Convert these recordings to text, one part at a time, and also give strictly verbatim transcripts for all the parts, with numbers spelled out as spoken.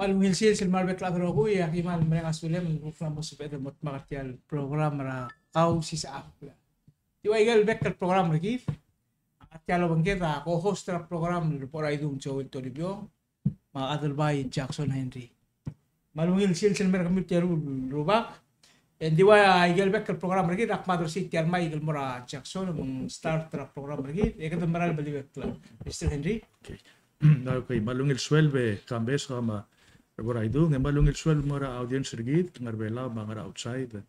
Kmal ungil sils el mo er a rebek el chad el rokui, e aki kmal mereng a sulem el kuk mla mo sebeched el mo dmak er tia el program er a Kausisechakl. Di ua ikel bek el program er kid, a tia el obengked a co-host er a program el Reboraidung Joel Toribiong, me a Adelbai Jackson Henry. Kmal ungil sils el mer kemiu tia el rubak. E ng di ua ikel bek el program er kid, ak mo address er tia el mic el mo er a Jackson, me ng start er a program er kid, e kede merael el beluu el Mister Henry. Okay. Okay, kmal ungil sueleb e Kambes, me a Reboraidung, e kmal ungil sueleb el mo er a audience er kid, ngar er a Belau, me a ngar er a outside.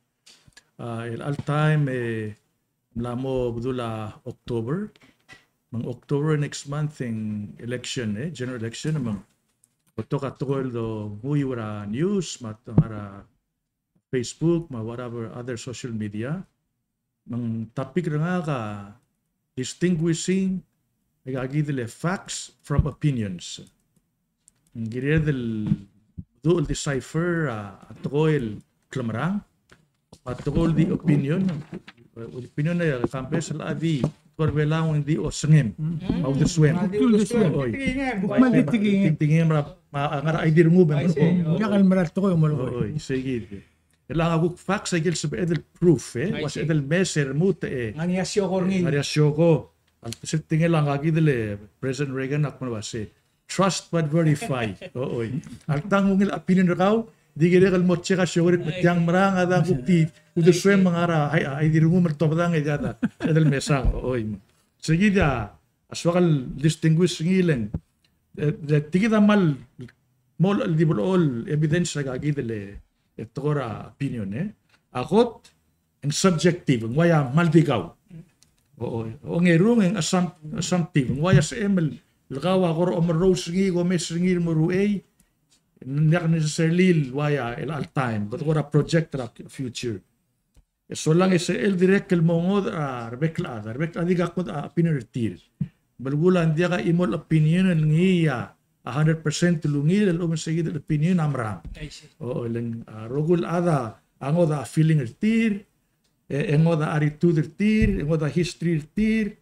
A, el all time, e, mla mo bedul a October, me ng October next month e ng election, e, general election, me ng betok a tekoi el donguiu er a news, me a ngar er a Facebook, me a whatever other social media. Me ng topic er ngak a distinguishing, e, aika kid el facts from opinions. Ng kired el, do el decipher a, a tekoi el klemerang, a tekoi el di opinion. Opinion e Kambes el a di, tekoi er a Belau ng di osengem. Mm. A uldesuem. A di uldesuem. Oi. Tingem. Kmal di tingem. Tingem er a, me a ngar er a idea er ngii me ng. Diak el mera el tekoi el mo er a. Oi, sei kid. E le ng kuk facts a ikel sebeched el proof, e. Ua sebeched el mes e remurt, e. Ngar er ngii a sioko er ngii. Ngar er ngii a sioko. A lsekum ng ua ngak kid el President Reagan a kmo ng uase, trust but verify. Oi. A le ng ungil a opinion er kau, di kirek el mo check a sioker me tiang merang a dang kuk di uldesuem me ng ngar er a, a, a, idea er ngii me le tobedang e diak a, e di el mesang. Oi. Sei kid a, a soak el distinguish er ngii el ng, e, e, tia kid a kmal mo el di blechoel evidence er aika kid el, e, tekoi er a opinion, e. A kot, e ng subjective, ng uaia kmal di kau. O, o, ongerung e ng assump-, assumptive, ng uaia sebechem el kau a kora omerous er ngii, komes er ngii el mo er uchei, ng diak necessarily el uaia el all time, kede kora project er a future. E solang e sel dirrek el mo ngodech a rebek el chad, a rebek el chad a di kak ngodech a opinion er tir. Belkul a ng diak a chimo el opinion el ngii a hundred percent el ungil, el obengked el opinion a merang. I see. O, o, le ng, a, rokui el chad a ngodech a feeling er tir, e, e ngodech a attitude er tir, e ngodech a history er tir,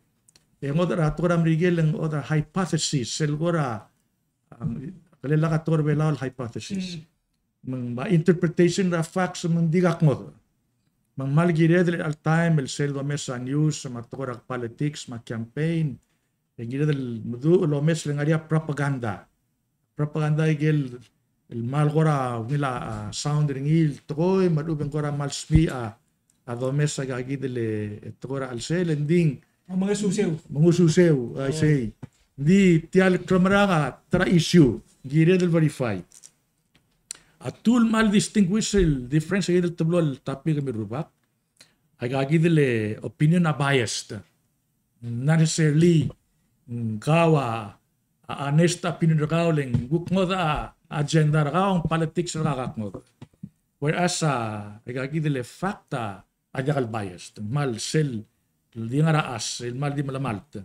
e ngodech er a tekoi er a Merikel e ng ngodech a hypothesis, sel kora, a, kele lak a tekoi er a Belau el hypothesis. Mm. Me ng, me a interpretation er a facts me ng di kak ngodech. Me ng kmal kired el all time el sel domes a news, me a tekoi er a politics, me a campaign, e ng kired el meduch el omes el ngar er ngii a propaganda. Propaganda a ikel, el kmal kora ungil a, a, sound er ngii el tekoi, me a lechub e ng kora kmal smiich a, a domes aika kid el, e, tekoi er a chelsel, e ng di ng. O, mengesuseu. Mengesuseu, I see. Ng di tia el klemerang a ta er a issue, ng kired el verify. A tool el kmal distinguish el difference er kid el teblo el topic er kemiu el rubak. Aika kid el opinion a biased. Not necessarily, mm, kau a, a honest opinion er kau le ng kuk ngodech a agenda er kau, ng politics er kau a kak ngodech. Whereas, a, aika kid el fact a, a diak el biased. Kmal sel, di ngar er a chas, el kmal di melemalt.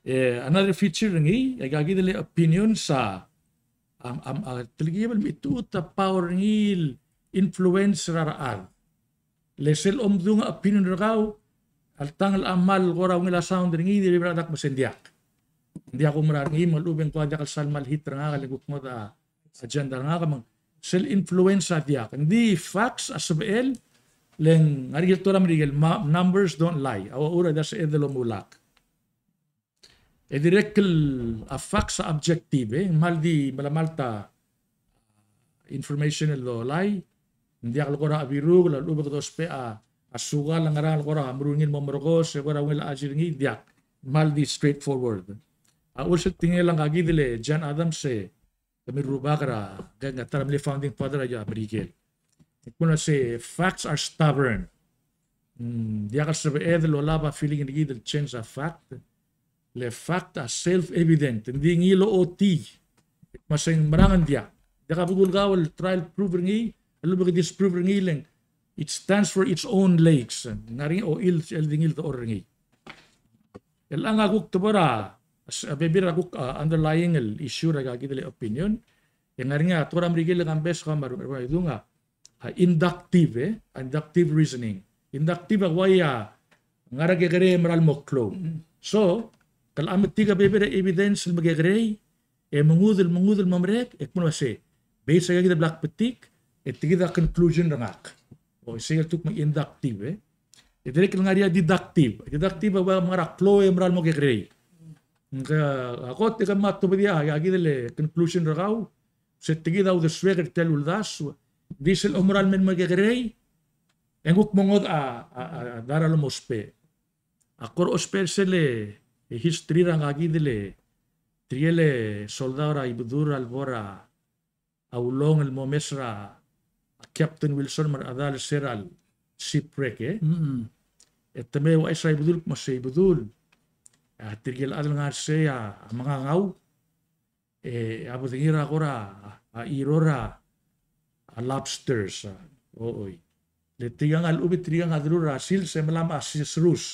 E, another feature er ngii, aika kid el opinions a, am, am, a, telkib el mechitechut a power er ngii el influence er a rechad. Le sel omdung a opinion er kau, a le tang el kmal kora ungil a sound er ngii, di bebil er a rechad a kmo se ng diak. Ng diak kumerang er ngii, me a lechub e ng kuk diak el sal kmal hit er ngak, le kuk ngodech a agenda er ngak, me ng sel influence a diak. Ng di facts a sebechel, le ng ngar er ngii el tekoi er a Merikel, ma-, numbers don't lie. A uchul a di sebeched el omulak. E dirrek el a facts a objective, e, ng kmal di melemalt a information el dolai, ng diak el kora chebirukel, a lechub e kede ousbech a, a sukal a ngerang el kora meruul er ngii el mo merekos, e kora ungil a chais er ngii, diak, ng kmal di straightforward. A ulsetingel a ngka kid el John Adams e, kemiu el rubak er a, ke, ke ta er a mle founding father er a Merikel. Ng kmo ng uase facts are stubborn. Mm, diak el sebeched el olab a feeling er kid el change a fact. Le fact a self-evident. Ng di ngii el ochotii. Me se ng merang e ng diak. Diak a belkul kau el try el prove er ngii, el lebo ke disprove er ngii le ng it stands for its own legs. Ng ngar er ngii a ochil el di ngii el dechor er ngii. Chelechang a kuk tebor a, a bebil er a kuk, a, underlying el issue er aika kid el opinion. E ng ngar er ngii a tekoi er a Merikel e Kambes, kau me a Reboraidung a, a inductive, e, inductive reasoning. Inductive a uaia ngar er a kekerei e mera el mo klou. Mm. So, ke locha metik a bebil er a evidence el mekekerei, e mengudel, mengudel me merek, e kmo ng uase, Based er a ikakid el bla kbetik, e tia kid a conclusion er ngak. O, isei el kuk me a inductive, e. E dirrek el ngar er ngii a deductive. Deductive a ua mera el klou e mera el mo kekerei. Ng, a kot e ke me tobedii a, ikakid el conclusion er kau, se tia kid a uldesuek er tia el uldasu. Di sel omera el mei el mo kekerei, e ng kuk mo ngodech a, a, a, a dart el mo ousbech. A kora ousbech er sel, e, history er a ikakid el, tirke el soldau er a Ibedul a lebo er a a ulong el mo mes er a Captain Wilson me a rechedal er se er a shipwreck, e. Mm. E te mei ouchais er a Ibedul, me se Ibedul, a tirke el chad el ngar er sei a, a mengangau, e a bedengir a kora, a, a iror a, a lobsters, a, o, oi. Le tirkang a lechub e tirkang a delul er a sils e melamech a sils rus.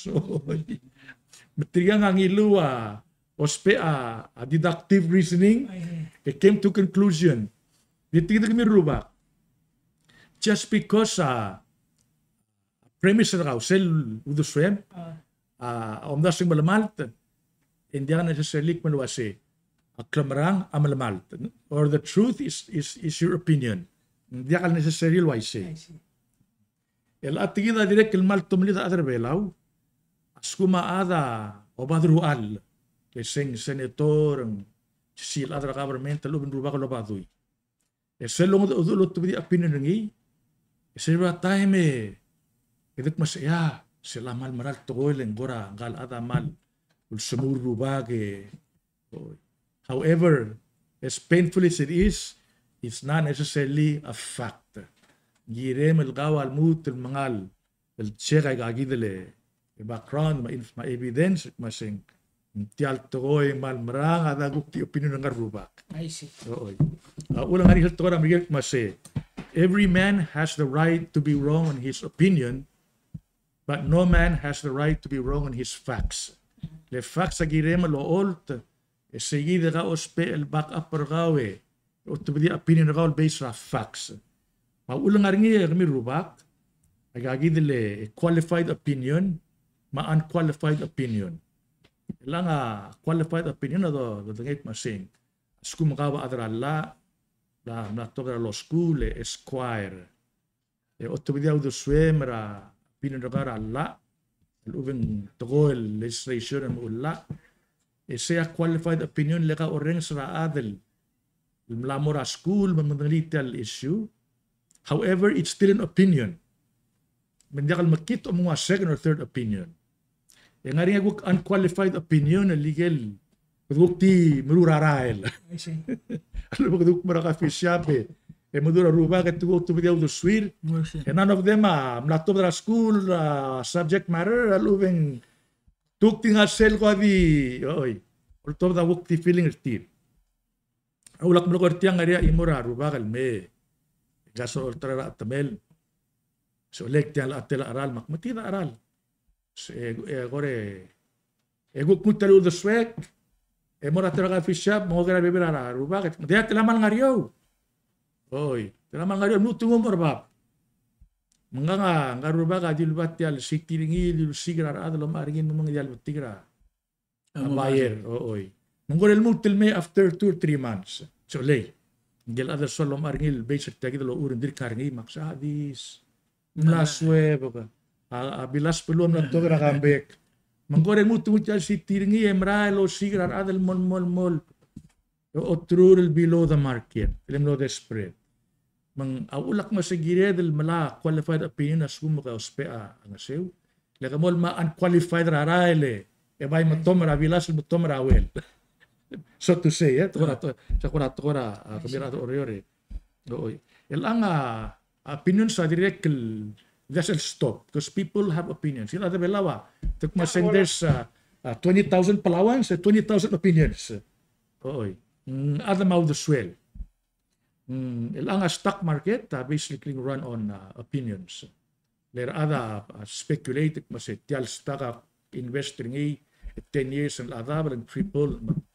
Me tirkang a ngiluu a ousbech a, a deductive reasoning, e came to conclusion. Di tia kid kemiu el rubak. Just because a premise er kau sel uldesuem, a, a omdasu e ng melemalt, e ng diak necessarily kmo el uase a klemerang a melemalt. Or the truth is, is, is your opinion. Ng diak el necessary el uaisei. I see. El a tia kid a dirrek el kmal tomellii a chad er a Belau, a lsekum a chad a oba deruchall, le se ng senator, ng sisiich el chad er a government, a lechub e ng rubak el oba dui. E sel longedecheduch el otobedii a opinion er ngii, e sel bo er a taem e, e de kmo se, ia, sel a kmal mera el tekoi el ng kora ngka el chad a kmal ulsemuul el rubak e, However, as painful as it is, it's not necessarily a fact. Ng kirem el kau a lmuut el mengal el check a ikakid el background me a inf-, me a evidence, me se ng tia el tekoi me a lemerang a da kuk di opinion er ngka el rubak. I see. Oi. A uchul e ng ngar er ngii sel tekoi er a Merikel me se, every man has the right to be wrong in his opinion, but no man has the right to be wrong on his facts. Le facts a kirem el ocholt, e sei kid e kau a ousbech el back up er kau e otobedii a opinion er kau el based er a facts. Me a uchul e ng ngar er ngii e kemiu el rubak, a ikakid el qualified opinion me a unqualified opinion. Chelechang a qualified opinion a do, dodengei me se ng, a lsekum kau a chad er a llach, mla, mla tobed er a law school, e Esquire. E otobedii a uldesuem er a opinion er kau er a llach, a lechub e ng tekoi el legislation el mo llach. E sei a qualified opinion le kau a orrenges er a chad el mla mo er a skuul me ng medengelii tia el issue. However, it's still an opinion. Me ng diak el mekngit a mo ua second or third opinion. E ng ngar er ngii a kuk unqualified opinion el ikel, kede kuk di meruul er a rael. I see. A lebo kede kuk mo er a coffee shop e, e meduch er a rubak e te kuk otobedii a uldesuir. I see. E none of them a mla tobed er a skuul, a, subject matter, a lechub e ng te kuk di ngar sel ko a di, oi, oltobed a kuk di feeling er tir. A ulak melekoi er tiang, ngar er ngii a chimo er a rubak el mei, e ng soal ta er a chetemel. Soal e tiang el chad el cheral, me ak, me tia el cheral. Se, e, e kora, e kuk nguu tia el uldesuek, e mo er a ta er a coffee shop, me ng oker a bebil er a rubak, e te, tia el chemal ngar er eou. Oi, tia el chemal ngar er eou, lmuut el nguu el mo er bab. Me ngkang a, ngka el rubak a dilu el bai tia el city er ngii, dilu el siik er a rechad el omechar er ngii el mo mengedecheduch el betik er a a buyer, o, oi. Me ng kora lmuut el mei after two or three months. Soal e, ngike el chad el soal el omechar er ngii el base er tia kid el ochur e ng dirk ngar er ngii, me ak sa, a dis. Ng mla suebek. A, a bilas beluu a mla tobed er a kambek. Me ng kora lmuut el nguu tia el city er ngii e merael el osiik er a rechad el mo, mo, mo. Oterul el below the market, el mlo desperate. Me ng a uchul ak me se kired el melai a qualified opinion a lsekum ke ousbech a ngeseu. Le ke mo el mei a unqualified er a rael e bai metom er a bilas el metom er a well. So to say, e, te kora, te, se kora, te kora, a, kemiu a rechad er a Oreor e. Oi. Chelechang a, opinions a dirrek el, that's el stop, because people have opinions. Ng di a chad er a Belau a, te kmo se ng there's, a, a, twenty thousand Palauans, e, twenty thousand opinions. Oi. Mm, a chad me a uldesuel. Mm, chelechang a stock market, a, basically run on, a, opinions. Le a rechad a, a, speculate, me se tia el stock a invest er ngii, e ten years e ng double, e ng triple, me ng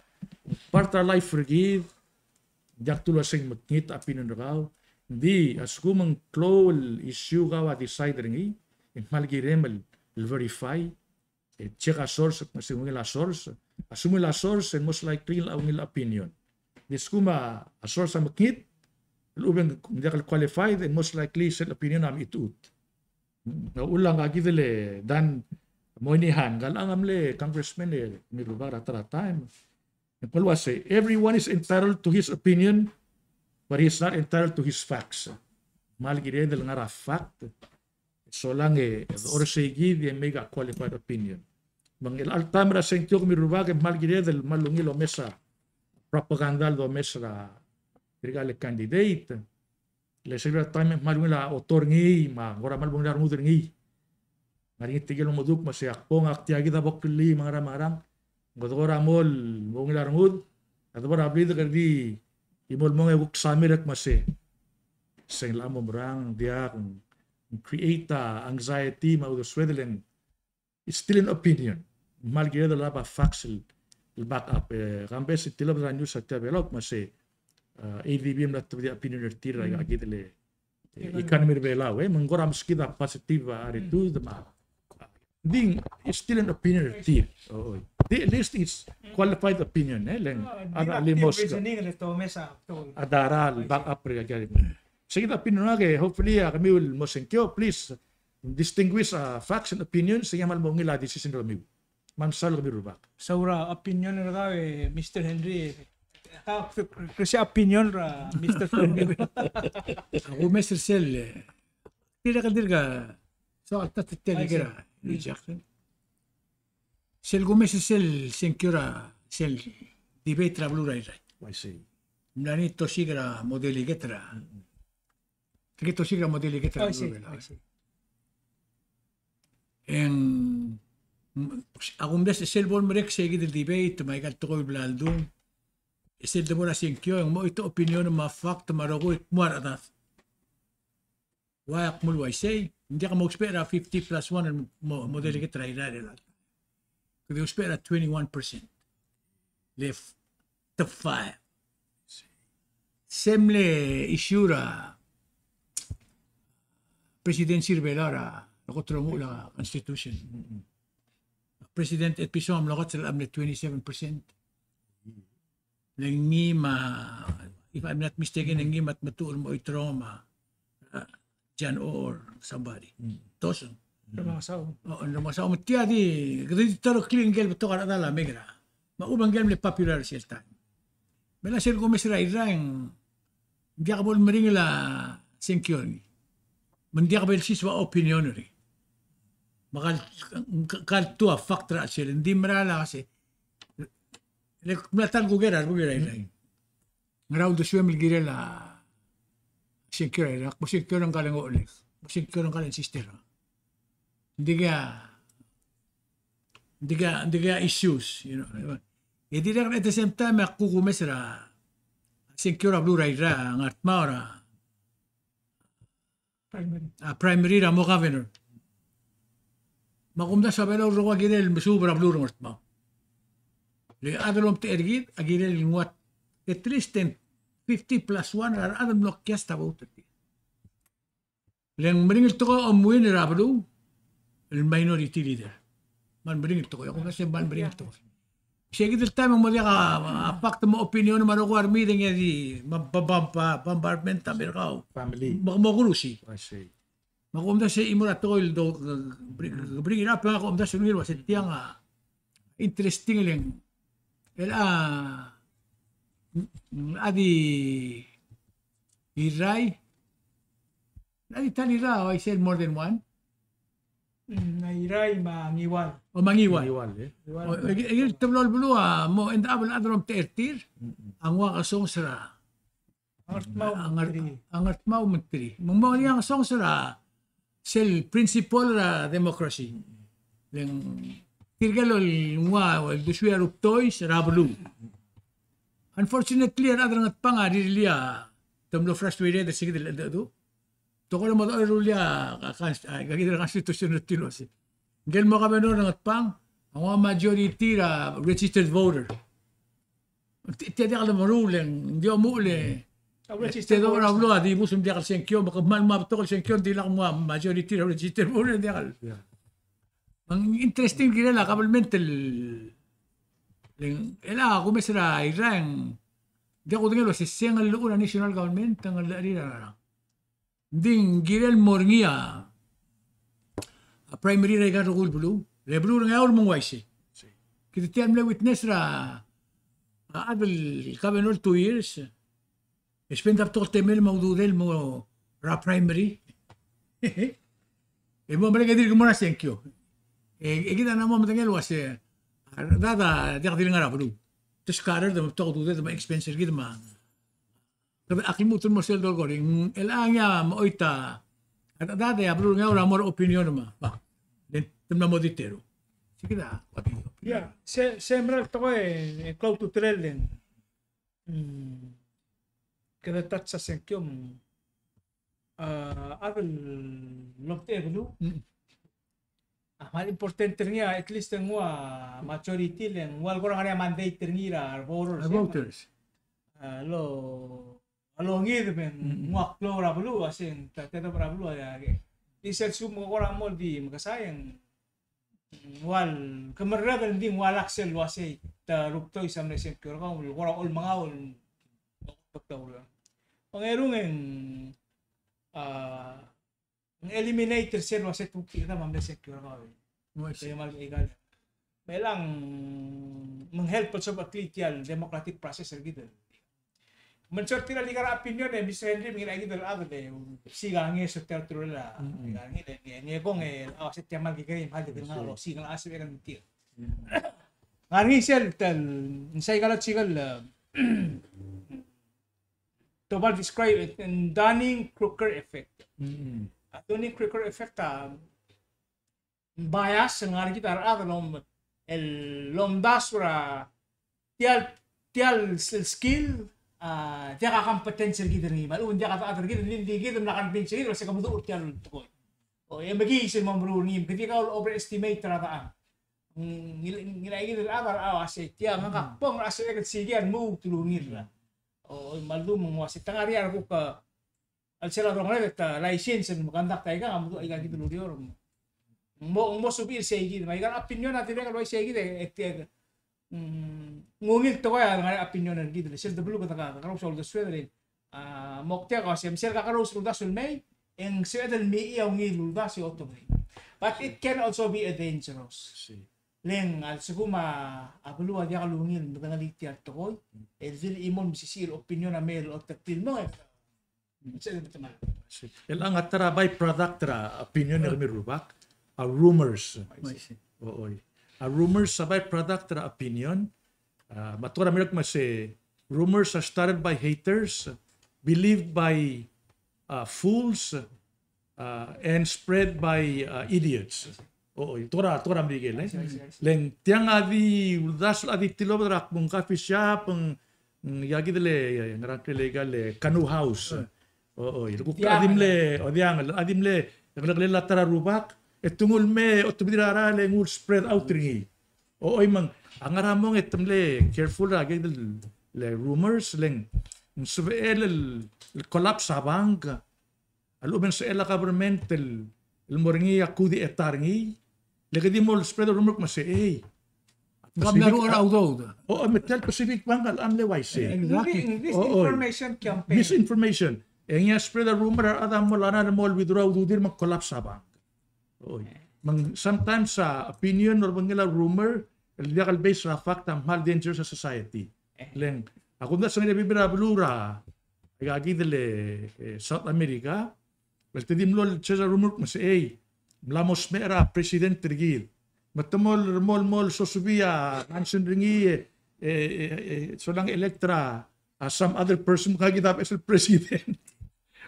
part er a life er kid, diak dulu el uasei ng mekngit a opinion er kau. Ng di, a lsekum ng klou el issue kau a decide er ngii, e ng kmal kirem el, el verify, e check a source, me se ng ungil a source. A lsekum ng ungil a source, e most likely ng ungil a opinion. Di a lsekum a, a source a mekngit, lechub e ng diak el qualified, e most likely sel opinion a mechitechut. Ng uchul a ngka kid el Dan Moynihan, ngka el ngar er ngii a mle congressman e kemiu el rubak er a ta er a taem. E ng kmo el uasei, everyone is entitled to his opinion, but he is not entitled to his facts. Kmal kired el ngar er a fact, solang e, e dechor er sei kid e make a qualified opinion. Me ng chelecha el taem er a sengkio, kemiu el rubak, e kmal kired el kmal ungil omes a propaganda el domes er a tirka el candidate. Le sel taem e ng kmal ungil a oto er ngii, me ng kora kmal ungil a rengud er ngii. Ng ngar er ngii tirke el mo meduk me sei, ak bong, ak tia kid a bo kllii me a ngerang me a ngerang. Ng kede kora mo ungil a rengud, a debo er a blid e kede di mo el mong e kuk samirek me sei, se ng locha mo merang, ng diak, ng create a anxiety me a uldesued, le ng it's still an opinion. Kmal kired el have a facts el, el back up. E, Kambes, e tilobed er a news er tia el Belau me sei, a, ADB a mla tobedii a opinion er tir er a kid el, e, economy er a Belau, e, me ng kora meskid a positive, a, attitude, me a, ng di, it's still an opinion er tir. Oi. Di, at least it's qualified opinion, e, le ng, a, di, a, di meskid a reasoning el te omes a, a data el back up er a kid. Sei kid a opinion er ngak, e, hopefully, a, kemiu el mo sengkio, please, distinguish, a, facts and opinions, e ng kmal mo ungil a decision er kemiu. Me ng mesaul kemiu el rubak. Saul er a opinion er kau, e, Mister Henry, e, a, kuk se opinion er a Mister Henry. A kumes er sel, e, tirka el dirk a soak el ta er tia el ker a Jackson. Sel kumes er sel sengkio er a, sel debate er a beluu er a Irrai. I see. Ng mla er ngii a tosiik er a mo delegate er a. Tirke el tosiik er a mo delegate er a beluu er a Belau. I see. E ng, a kumdasu e sel bo lemerek sei kid el debate, me aika el tekoi el bla ledung. E sel debo er a sengkio, e ng mo choit a opinion me a fact me a rokui el kmo a rechedad. Ua, ak mle uaisei, ng diak mousbech er a fifty plus one el mo, mo delegate er a Irrai er chelechang. Kede ousbech er a twenty-one percent. Le f-, top five. Se mle issue er a presidency er a Belau er a kot el omuchel a constitution. President Etpison a mlo kot el mle twenty-seven percent. Le ngii me a, if I'm not mistaken, e ngii me a tmetuchl el mo choit er a, a, John O or somebody. Tosen. Remengesau. O, Remengesau, me tia di, kede di ta er a clear ngike el betok a rechedal a mei er a. Me a lechub e ngike el mle popular er sel taem. Me a sel kumes er a Irrai e ng diak bo lemeringel a sengkio er ngii. Me ng diak bo lsiseb a opinion er ngii. Me kal, kal tua fact er a chelsel, ng di mera el uase, le mla ta el kuker a rebek er a Irrai. Ngera uldesuem el kirel a sengkio er a Irrai? Ak bo sengkio er ngka el ngolek, bo sengkio er ngka el sister. Ng dikea, ng dikea, ng dikea issues, you know. E dirrek, at the same time, ak kukumes er a sengkio er a beluu er a Irrai, a Ngardmau er a primary. A primary er a mo governor. Me a kumdasu a Belau el rokui a kirel el mesuub er a beluu er a Ngardmau. Le a chad el omtechei er kid a kirel el nguu a at least ten, fifty plus one er a rechad el mlo cast a vote er tir. Le ng meringel tekoi a omwin er a beluu el minority leader. Kmal meringel tekoi, a kumdasu e kmal meringel tekoi. Sei kid el taem e ng mo diak a, a fact me a opinion me a rokui a remiid e ng di, me a, ba, ba, ba, bombardment a mei er kau. Family. Me, me kurusi. I see. Me a kumdasu e chimo er a tekoi el do, bring, bring it up, me a kumdasu el ungil el uase tiang a interesting el ng, el a, a di Irrai, a di ta el Irrai, a uaisei el more than one. Mm, a Irrai me a Ngiwal. O, me a Ngiwal. Ngiwal, e. Ngiwal. O, e, e, el teblo el beluu a mo end up el chad el omtechei er tir a nguu a kesonges er a, a Ngardmau me ng three. A Ngardmau me ng three. Me ng mo er ngii a kesonges er a sel principle er a democracy. Le ng tirke el nguu a uldesuir a rubtois er a beluu. Unfortunately, a rechad er a Ngatpang a rirellii a te mlo frustrated er se kid el cheldecheduch. Tekoi el mo dechor e rullii a, a, a, a, a constitution er tir el uase ngike el mo governor er a Ngatpang a nguu a majority er a registered voter. Tia, tia diak lemeruul e ng di omuchel e te dechor a beluu a dibus me ng diak el sengkio, me ke kmal mo betok el sengkio e ng di lak mo a majority er a registered voter, ng diak el. Yeah. Me ng interesting el kirel a government el, el a kumes er a Irrai e ng Ng diak kudengei el uase se ng llechul a national government a ngellecherir a rarang. Ng di ng kirel mo er ngii a primary er aika el rokui el beluu, le beluu er a Ngeaur me ng uaisei. Kid a tia el mle witness er a, a chad el governor two years, e spend a betok el temel me a ududel el mo er a primary. E mo merek e dirk mo er a sengkio. E, e kid a mla mo medengei el uase a rechedad a diak di le ngar er a beluu. Te scatter, de mo betok a ududed me a expense er kid me a Kede ak lmuut el mo sel dolekoi, ng chelechang e ng mla mo choit a rechedad e a beluu er a Ngeaur a mo er a opinion me a, ba, le te mla mo di teru. Sei kid a, ia, se, se mera el tekoi e klou a ultutelel e ng, mm, kede touch a sengkio me ng, a, a chad el omtechei a beluu. Mm. A kmal important er ngii a, at least ng ua majority le ng ua el kora ngar er ngii a mandate er ngii er a revoters, a, e, voters. A, lo, a longid me ng, mm, ua klou er a beluu, a se ng ta, ta, ta er a beluu, a, a, di sel sum kora mo di mekesai e ng ua el kemerreder, ng di ng ua el aksel el uasei te rubektois a mle sengkio er kau, el kora olmengaol, el kora olmengaol. Ongerung e ng, a, ng eliminate er sel uase te kuk di chedam a mle sengkio er kau. Uaisei. Me ng chelechang me ng help el sobecheklii tia el democratic process er kid. Me ng sort er tir a di kora opinion e Mister Henry me ng ngilai kid el chad el siik a ngeso er tia el teruel a, mm, ngii el, ngii, ngii kong el, a, se tia mal kekerei me ng di kora ngar er a osiik el a sebechek el metik. Ngar er ngii sel tel, ng sai kala tsikel, e, Tobal describe it, ng Dunning-Kruger effect. Mm. A Dunning-Kruger effect a bias el ngar er kid a rechad el lom, el lomdasu er a tia el, tia el skill, a, diak a competence er kid er ngii. Me a lechub e ng diak a chad er kid, ng di kid el mla convince er kid el se ke meduch er tia el tekoi. O, e mekiis el mo meruul er ngii, me kede kau el overestimate er a dechang. Ng, ngilai, ngilai kid el chad a, a, uase tia, ngak a kbong er a sebechek el siik a lmuut el ungil er a. O, me a ldu me ng uase te ngar er ngii a rekuk a, a lsel a dongeled e te license el mo conduct aikang, a meduch aika kid el ureor. Ng mo, ng mo sebechir sei kid, me aika el opinion a dirrek el uaisei kid, e, e, e, mm, ng ungil tekoi a ngar er a opinion er kid, le sel debeluk e de ka, de kakerous a uldesued el, a, moktek a uase, me sel kakerous el uldasu el mei, e ng sebeched el mei a ungil el uldasu e otokedei. But it can also be a dangerous. Le ng a lsekum a beluu a diak lungil el medengelii tia el tekoi, e di le chimo el mesisiich el opinion a mei el oteklii el mong, e, chelechang a ta er a byproduct er a opinion er kemiu el rubak, a rumors. Oi. A rumors a byproduct er a opinion. A, me a tekoi er a Merikel me se, rumors are started by haters, believed by, uh, fools, uh, and spread by, uh, idiots. Oi, tekoi er a, tekoi er a Merikel, e. Le ng tiang a di uldasu el di tilobed er a kmo ng coffee shop, ng, ng, ia kid el, e, ngerang, kid el, aika el canoe house. Oi, le kuk a di mle, o diang, a di mle, e ngelekelel a ta er a rubak, e te nguu el mei, e otebedir a rael e nguu el spread out er ngii. Oi, me ng, a ngar er a mong e te mle careful er a kid el, le rumors, le ng, ng sebechel el, el collapse a bank. A lechub e ng sebechel a government el, el mo er ngii a kudecheta er ngii. Le kede di mo el spread a rumor el kmo se, ei, ngak a mla ruul er a udoud. O, me tia el Pacific Bank a mle uaisei. Exactly. Misinformation campaign. Misinformation. E ngii a spread a rumor a rechad a mo lana el mo withdraw a ududir me ng collapse a bank. Oi. Me ng sometimes a opinion el obengkel a rumor el diak el base er a fact a kmal dangerous er a society. Le ng, a kumdasu e ng ngar er a bebil er a beluu er a, aika kid el, e, South America, el te di mlo el spread a rumor el kmo se, ei, mla mo smecher a president er kid. Me te mo el, mo el, mo el sosubii a mansion er ngii, e, e, e, e, solang elect er a, a some other person, me aika kid a beches el president.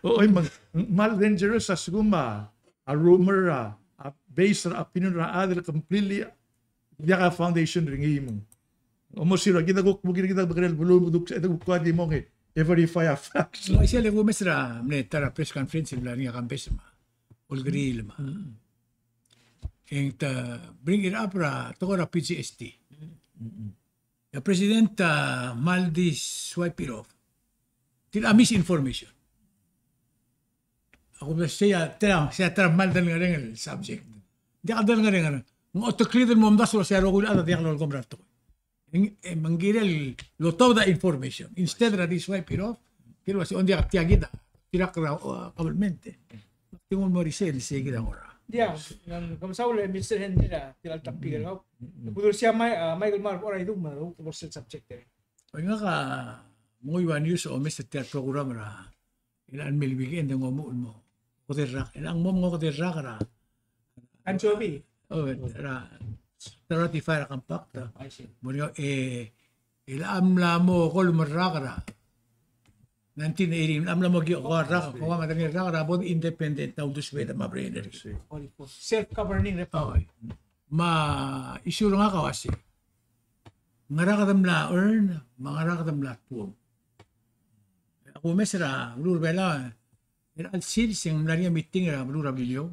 Oi, me ng, kmal dangerous a lsekum a, a rumor a, a base er a opinion er a chad el completely diak a foundation er ngii me ng. Almost zero, kid a kuk, kid a bekerel beluu, me kuk, e kuk a di mong e, e verify a facts. Uaisei le kumes er a mle ta er a press conference el mla er ngii a Kambes me a Olkeriil me a. Mm. E ng te bring it up er a tekoi er a P G S T. Mm. E a president a kmal di swipe it off. Tia a misinformation. Ak kuk sei a, tia, sei a ta er a kmal delengerenger el subject. Diak delengerenger. Ng oteklii el mo omdasu el uase a rokui el chad a diak lolekoi er a tekoi. Ng, e, me ng kirel lotobed a information. Instead er a di swipe it off, kirel uase ng diak, tia kid a, tia kid a, uh, government. Tingul mo er isei, isei kid a ngera. Diak, ng, ke mesaul e Mister Henry er a, tia el topic er kau. Kuk dulii a Mai-, a, Michael Mark, ora idung me, ua sel subject er. Oi, ngak a, menguiu a news e omes er tia el program er a, el mle weekend e ng omuchel el mo okedei el rak. El ng mo okedei el rak er a. Anchoby. Oh, er a, er a ratify er a compact. I see. Mo er ngii, e, el mla mo okolem el rak er a nineteen eighty, el mla mo ki-, ko el rak, ko el mla mo okedei el rak er a bo de independent, a uldesued me a brain er. I see. Forty-four. Self-governing republic. Oh, me a issue er ngak a uase, ngera kede mla earn, me ngera kede mla tuobed. Ak omes er a beluu er a Belau, e, er a chelecha el sils e ng mla er ngii a meeting er a beluu er a Beliliou.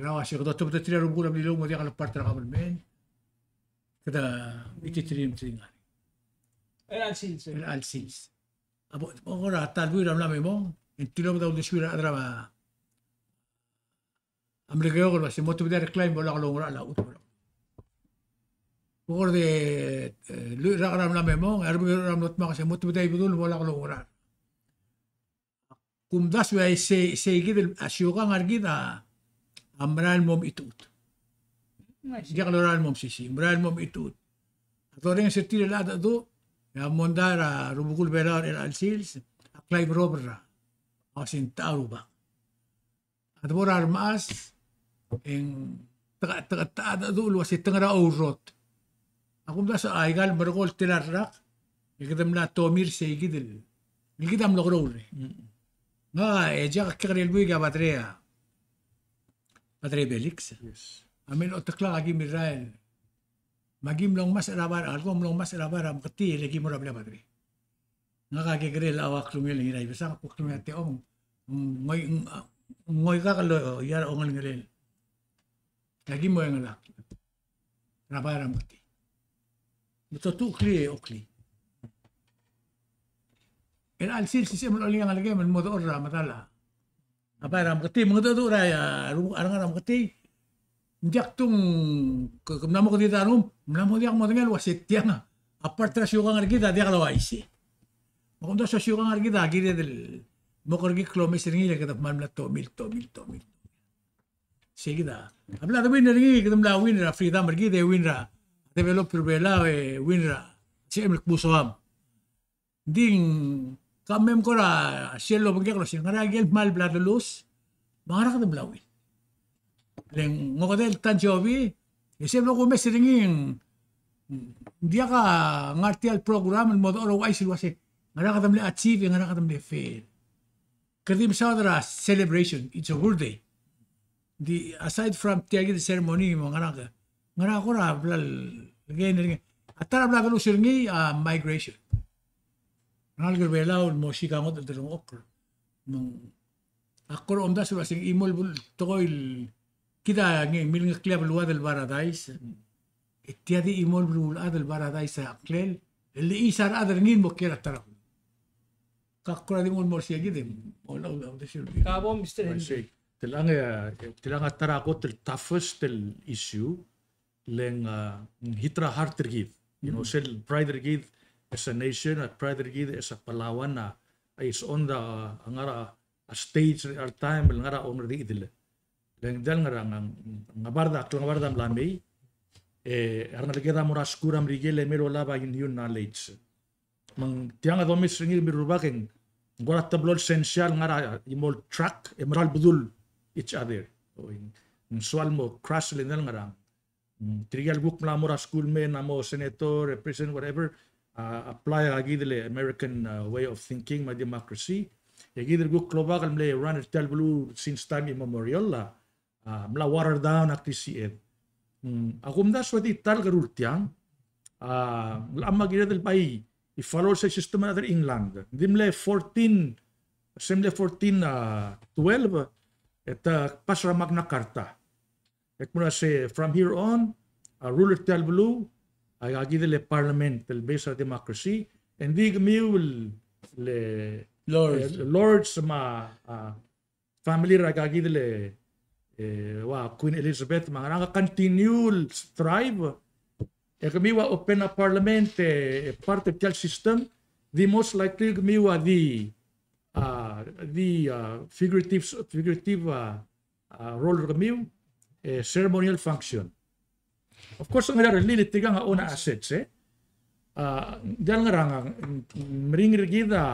Er a uase kede otobed er tir a rubekul er a Beliliou, mo diak el part er a government. Kede, ititir er tir ngar. Er a chelecha el sils. Er a chelecha el sils. A bo, bo kora ta el buil er a mla me mong, e ng tilobed a uldesuir a rechad er a a Melekeok el uase mo tobedii a reclaim el bo lak loungerachel a chutem. Bo kora de, e, lluich el rak er a mla me mong, e a rebebil er a mlo dmak el uase mo tobedii a Ibedul el bo lak loungerachel. Kumdasu e sei, sei kid el, a siukang er kid a, a merael el mo mechitechut. Ng diak lorael el mo mesisiich, merael el mo mechitechut. A dorrenges er tir el cheldecheduch, e a mondai er a rubekul Belau er a chelecha el sils, a klaiberob er a, a uase ng techa rubak. A debo er a remechas, e ng teka, teka, teka, teka, el uase te ngar er a ouroad. A kumdasu a ikal merekong el tela el rak, e kede mla tomir sei kid el, el kid a mlo keroul er ngii. Ngak e diak a kekerei el buik a Padre, a Padre Felix. Yes. A mle oteklak a kim el rael. Me a kim mlo ngmasech er a bai, a leko mlo ngmasech er a bai er a Meketii, e le kim mo er a blil a Padre. Ngak a kekerei el ua klungel er ngii er a Ibesang, kuk klungel a techong, ng ngoi, ng, ng ngoikak el loia er a ongelengelel. E aki mo chengelakl er a bai er a Meketii. Me te otuklii e oklii. Er a chelecha el sils e ng mlo olengit a ngelekem el mo dechor er a medal a a bai er a Meketii, mengedecheduch er a, a, ru-, a rengar er a Meketii. Ng diak tung ke, ke mla mo kedidai a rengum, mla mo diak modengei el uase tiang a, a part er a siukang er kid a diak louaisei. Me kumdasu a siukang er kid a kired el mo kerekikl el omes er ngii e le kede kmal mla tomir, tomir, tomir. Sei kid a, a bla de win er ngii, kede mla win er a freedom er kid, e win er a develop er a Belau, e win er a sebechem el kmo soam. Ng di ng kemam kora sel lobengkek el uase ngera ikel kmal bla de lose, me ngera kede mla win. Le ng okedei el ta el job, e sel bo kumes er ngii, ng diak a ngar tia el program el mo dechor el ouchais el uase ngera kede mle achieve, ngera kede mle fail. Kede di mesaod er a celebration, it's a whole day. Di, aside from tia kid el ceremony, me ngera ke, ngera kora bla el gain er ngii. A ta er a bla de lose er ngii a migration. Rengalek er a Belau el mo siik a ngodech el delengchokl. Me ng, ak kora omdasu el uase ng chimo el bel-, tekoi el kid a ngii, milengeklii a beluad el paradise. E tia di chimo el beluulechad el paradise a ngklel, el lechiis a rechad er ngii el mo kiei er a ta er a Ka kora di mo, mo sei kid e, mo, mo, mo, mo, mo, Ka bo, Mister Henry. Sei. Tiang, e, tiang a ta er a kot el toughest el issue, le ng, a, ng hit er a heart er kid. You know, sel pride er kid as a nation, a pride er kid as a Palauan, a, a is on the, a, ngar er a, a stage er a time, el ngar er a ongerdechedel. Le ng diak el ngar er a, ng, ng, ng a bar da, ng a bar da mla mei, e, a rengeleked a mo er a skuul er a Merikel e mei el olab a new knowledge. Me ng tiang a domes er ngii el mirrubak e ng kora teblo el sensei el ngar er a chimo el track e mera el bedul each other. O, ng soal mo crash el ngar er ngii. Mm, tirke el kuk mla mo er a skuul me ng mo senator, e president, whatever, a, apply a kid el American, a, way of thinking me a democracy. E kid el kuk klobak el mle run er tia el beluu since time immemorial a, a, mla water down a klisichel. Mm, a kumdasu e di ta el keru el tiang, a, ng locha mo kired el bai, e follow er sel system er a rechad er a England. Ng di mle fourteen, se mle fourteen, a, twelve, e te pass er a Magna Carta. E kmo er a se, from here on, a, rule er tia el beluu, a, a kid el parliament, el base er a democracy, e ng di kemiu el, le, Lords. E, Lords me a, a, family er a kid el, e, ua Queen Elizabeth, me a ngerang a continue el strive E kemiu a open a parliament, e, e part er tia el system, di most likely kemiu a di, a, di, a, figurative, figurative, a, a, role er kemiu, e, ceremonial function. Of course, ng ngar er ngii a rirellii, tirkang a own a assets, e. A, diak el ngerang, ng meringel er kid a,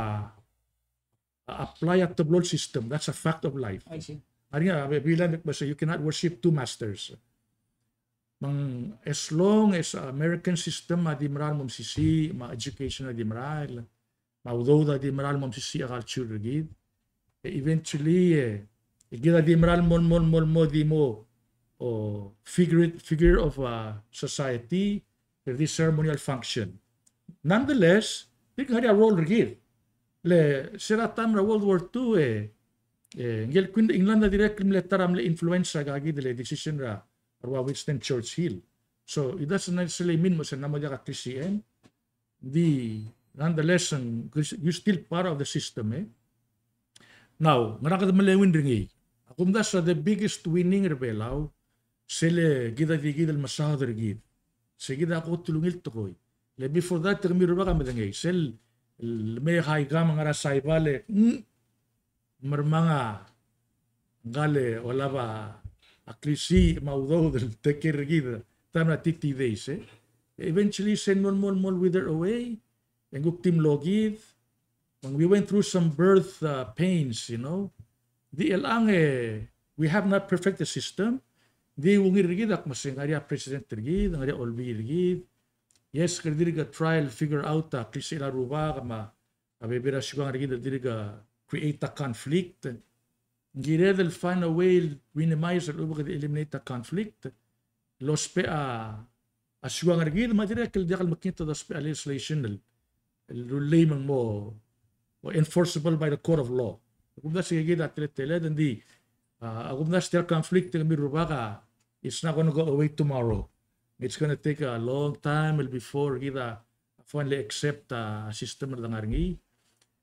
a apply a teblo el system. That's a fact of life. I see. Ngar er ngii a, a, Bible a mle kmo se, you cannot worship two masters. Me ng, as long as American system a di merael el mo mesisiich, me a education a di merael, me a udoud a di merael el mo mesisiich a culture er kid, e eventually, e, e kid a di merael el mo, mo, mo, mo di mo, o, figure, figure of, a, society, er di ceremonial function. Nonetheless, tirke ng ngar er ngii a role er kid. Le, se er a taem er a World War Two, e, e, ngike el Queen er a England a dirrek el mle ta er a mle influence er a kid el decision er a, er a Winston Churchill. So, it doesn't necessarily mean me se ng mo diak a klisichel. Di, nonetheless, ng, you're still part of the system, e. Now, ngera kede meleuill er ngii? A kumdasu a the biggest winning er a Belau, sel kid a di kid el mesaod er kid. Se kid a kot el ungil tekoi. Le before that, kemiu el rubak a medengei. Sel, el mei a haikam a ngar er a Saipan e, mm, mermang a ngka el olab a klisiich me a udoud el take care er kid, taem er a T T days, e. Eventually, se ng mo, mo, mo wither away, e ng kuk di mlo kid, when we went through some birth, uh, pains, you know. Di chelechang, e, we have not perfect the system. Di ungil er kid a kmo se ng ngar er ngii a president er kid, ng ngar er ngii a olbiil er kid. Yes, kede dirk try el figure out a klisichel a rubak me a a bebil er a siukang er kid el dirk create a conflict. Ng kired el find a way el minimize el uchul me kede eliminate a conflict. El ousbech a siukang er kid, me a dirrek el diak el mekngit a dousbech a legislation el, el rullii me ng mo, mo enforceable by the court of law. A kumdasu e kid a teleteled, e ng di, a, a kumdasu tia el conflict e kemiu el rubak a, it's not gonna go away tomorrow. It's gonna take a long time el before kid a finally accept a system el dengar er ngii.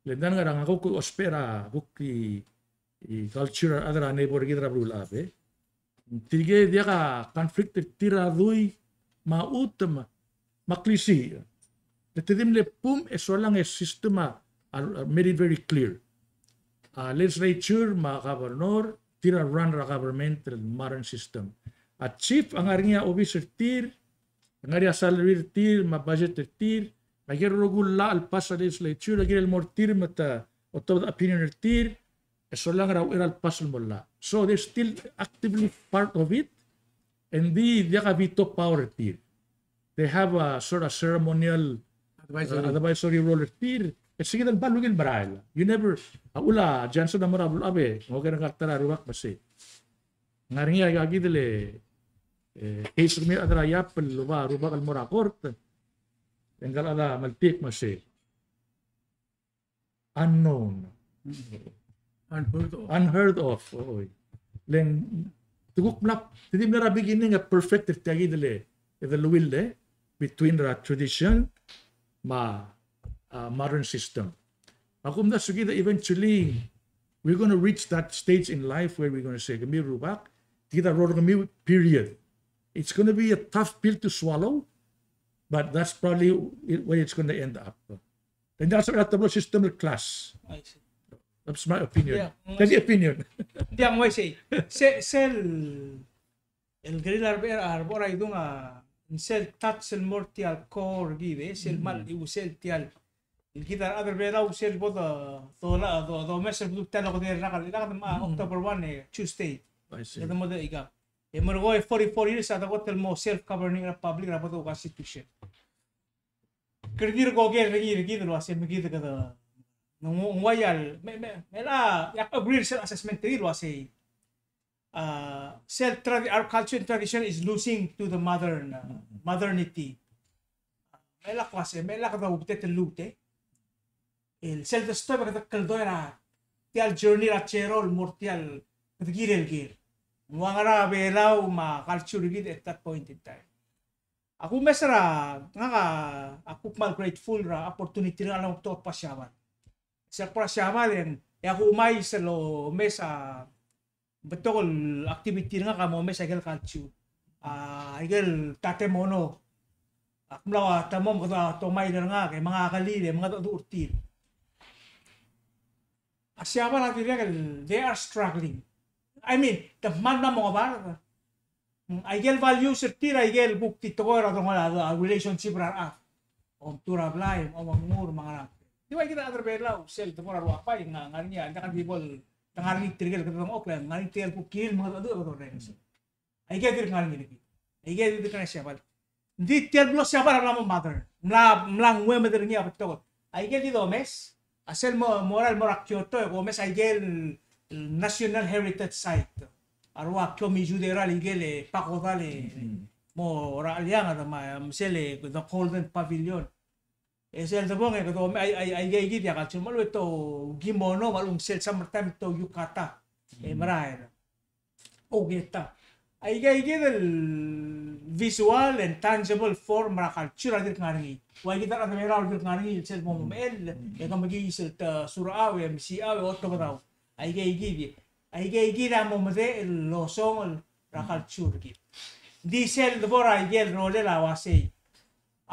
Le ng di ngerang, a kuk ousbech er a kuk di, di culture er a rechad er a neighbor er kid er a beluulechad, e. Tirke diak a conflict er tir a dui me a chutem me a klisiich. Le te di mle bum e solang e system a, a, a made it very clear. A legislature me a governor, tir a run er a government el modern system. A chief a ngar er ngii a obis er tir, ngar er ngii a salary er tir, me a budget er tir, me a ikel rokui el llach el pass a legislature, a kirel mo er tir me te otobed a opinion er tir, e solang er a uchei er a lepass el mo llach. So they're still actively part of it, and di diak a veto power er tir. They have a sort of ceremonial, advisory, uh, advisory role er tir. E se kid el bo lungil merael. You never, a uchul a Johnson a mo er a beluulechad e, ng oker er ngka el ta er a rubak me sei. Ngar er ngii a ikakid el, e, case er ngii a chad er a Iap el oba rubak el mo er a court. E ngka el chad a meltik me sei. Unknown. Unheard of. Unheard of, oi. Le ng, te kuk mla, te di mla er a beginning a perfect er tia kid el, el will, e, between the tradition me a, uh, modern system. A kumdasu kid a eventually, we're gonna reach that stage in life where we're gonna say, kemiu el rubak, tia kid a role er kemiu, period. It's gonna be a tough pill to swallow, but that's probably it, where it's gonna end up. Then that's a teblo system el clash. I see. That's my opinion. Yeah, that's the opinion. Diak, ng uaisei. Se, sel el kirel a rebe-, a rebo er a idung a, ng sel touch el mo er tia el core er kid, e, sel mal, e, sel tia el, el kid a rechad er a Belau, sel bo do, do, do, domes el bedul tia el okedei el rak el, el rak el me a October one, e, Tuesday. I see. E de mo de ikang. E merekong e forty-four years a dekot el mo self-governing republic er a bo do constitution. Kede dirk oker er ngii er kid el uase me kid kede, ng, ng uai el, me, me, me la, ak agree er sel assessment er kid el uase, uh, sel tradi-, our culture and tradition is losing to the modern, uh, modernity. Me lak uase, me lak de ubetet el lmuut e. El sel de stop e kede kldoi er a tia el journey er a zero el mo er tia el kede kirel ker. Ng ua ngera a Belau me a culture er kid at that point in time. A kumes er a, ngak a, a kuk kmal grateful er a opportunity er ngak el mo betok el bo er a Siabal. Sel bo er a Siabal e ng, e a kumais el omes a, betok el activity er ngak a mo omes a ikel culture. A, ikel tatemono. Ak mla ua ta mo me kede tomai er ngak, e mengakelir, e mengedecheduch er tir. A Siabal a dirrek el, they are struggling. I mean, te kmal mla mo ngebard. Mm, aike el values er tir, aike el kuk di tekoi er a delongelir a, a relationship er a rechad. Omtuu er a blai, omengur, me a ngerang. Di ua ikid a rechad er a Belau, sel debo er a rua bai, ng ngar er ngii a, ng diak di bo el, te ngar er ngii tirke el kede dengchokl, ng ngar er ngii tirke el kuk kirir el mengedecheduch e kede orrenges. Aike dirk ngar er ngii. Aike dirk ngar er a Siabal. Ng di tia el beluu er a Siabal a mla mo modern. Mla, mla nguemed er ngii a betok. Aike el di domes, a sel mo, mo er a, mo er a Kyoto, e komes aike el National Heritage Site. A rua Kyomizu Dera el ikel pagoda el mo er a Liang, a me sel, the Golden Pavilion. E sel debong e kede, ai, ai, aike ikid a culture, me a lechub e te kimono, me a lechub e ng sel summertime te yukata. E merael. Ouketa. Aike ikid el visual and tangible form er a culture a dirk ngar er ngii. Ua ikid a rechad er a Belau a dirk ngar er ngii, sel mo mechell, e ke mekiis el te surechau, e mesichau, e otobedau. Aike ikid. Aike ikid a mo medechel el osongel er a culture er kid. Ng di sel debo er aike el rolel a uasei,